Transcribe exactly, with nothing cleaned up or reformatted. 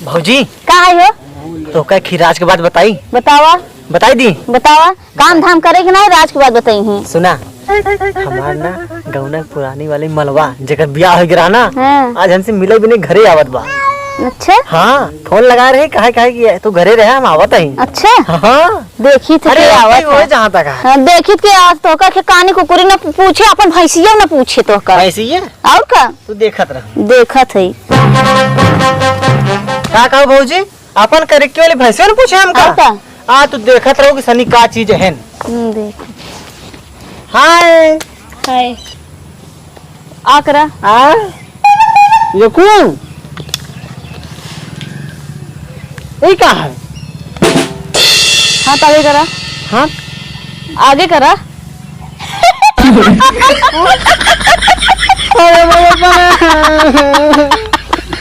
भौजी, का है हो? तोहका एक राज के बात बताई? बतावा। बताई दी? बतावा। काम धाम करे के नाही, राज के बात बताई ही। सुना, हमार ना गौना पुरानी वाली मलवा, जेकर बियाह होइ गया ना, हाँ। आज हमसे मिले बिने घरे आवत बा। अच्छा? हाँ, फोन लगा रहे, कहे, कहे कि तू घरे रहे, हम आवत ही। अच्छा? हाँ। देखी थे अरे, के आवत है। जहाँ तक है। हाँ, देखी थे आज तोहका के कानी कुकुरी न पूछे, अपन भैंसिया न पूछे तोहका। भैंसिया? और का? तू देखत रह। देखत है। का कहू भौजी? अपन करेक्की वाली भैंसिया न पूछे हमका? और का? आ, तू देखत रहो कि सनी का चीज है। हम्म, देख। हाय। हाय। आ करा। आ? ये कौन? ये का है? हाथ आगे करा। हाँ? आगे करा। अरे बाबा।